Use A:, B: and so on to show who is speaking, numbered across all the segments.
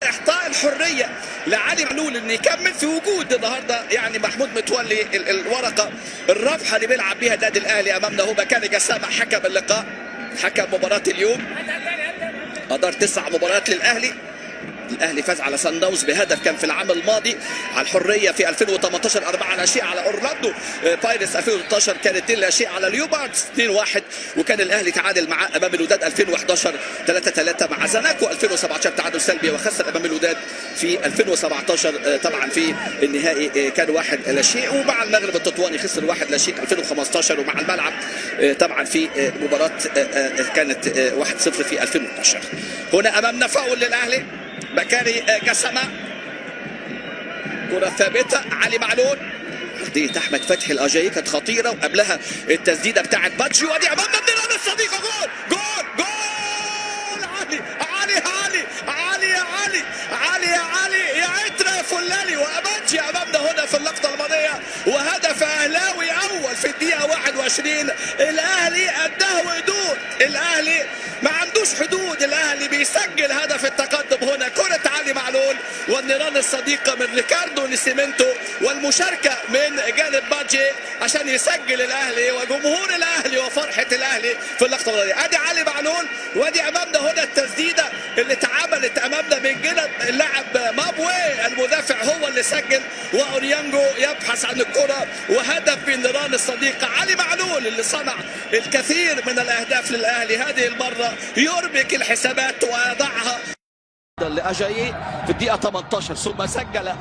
A: اعطاء الحرية لعلي معلول ان يكمل في وجود النهارده يعني محمود متولي الورقة الرابحة اللي بيلعب بيها النادي الاهلي. امامنا هو بكاري جسامه حكم اللقاء، حكم مباراة اليوم، ادار 9 مباريات للاهلي. الاهلي فاز على سان داونز بهدف كان في العام الماضي، على الحرية في 2018 4-0، على اورلاندو بايرتس 2013 كان 2-0، على ليوباردز 2-1، وكان الاهلي تعادل مع امام الوداد 2011 3-3، مع زناكو 2017 تعادل سلبي، وخسر امام الوداد في 2017 طبعا في النهائي كان 1-0، ومع المغرب التطواني خسر 1-0 2015، ومع الملعب طبعا في مباراة كانت 1-0 في 2012. هنا امامنا فاول للاهلي، بكاري جسمة، كرة ثابتة علي معلول، عرضية أحمد فتحي الأجاي كانت خطيرة، وقبلها التسديدة بتاعت باتشي، وادي أمامنا النيران الصديقة، جول جول جول، علي علي علي علي يا علي علي يا علي يا عترة يا فلالي، وأباتشي أمامنا هنا في اللقطة الماضية، وهدف أهلاوي أول في الدقيقة 21. الأهلي قده وقدود، الأهلي ما عندوش حدود، الأهلي بيسجل هدف التقدم هنا، كرة علي معلول والنيران الصديقة من ريكاردو نسيمنتو، والمشاركة من جانب باجي عشان يسجل الأهلي وجمهور الأهلي وفرحة الأهلي في اللقطة الماضية. أدي علي معلول، وادي أمامنا هنا التسديدة اللي اتعملت أمامنا من جانب اللاعب مابوي المدافع هو اللي سجل، وأوريانجو يبحث عن الكرة، وهدف من نيران الصديقة علي معلول اللي صنع الكثير من الأهداف للأهلي هذه المرة، يربك الحسابات ويضعها لأجاييه في الدقيقة 18، ثم سجل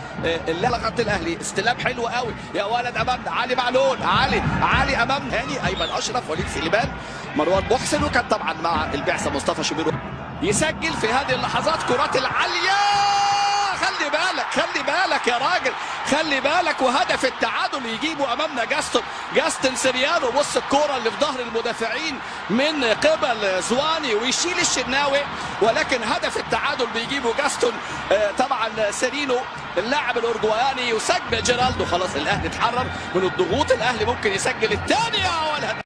A: لغة الأهلي. استلام حلو قوي يا ولد أمامنا علي معلول، علي علي أمام هاني، أيمن أشرف، وليد سليمان، مروان محسن، وكان طبعا مع البعثة مصطفى شوبير. يسجل في هذه اللحظات كرات العالية، خلي بالك خلي بالك يا راجل خلي بالك، وهدف التعادل يجيبه امامنا جاستن سيريانو. بص الكورة اللي في ظهر المدافعين من قبل زواني ويشيل الشناوي، ولكن هدف التعادل بيجيبه جاستون طبعا سيرينو اللاعب الاورجواياني، يسجل جيرالدو. خلاص الاهلي اتحرر من الضغوط، الاهلي ممكن يسجل الثاني. يا ولد.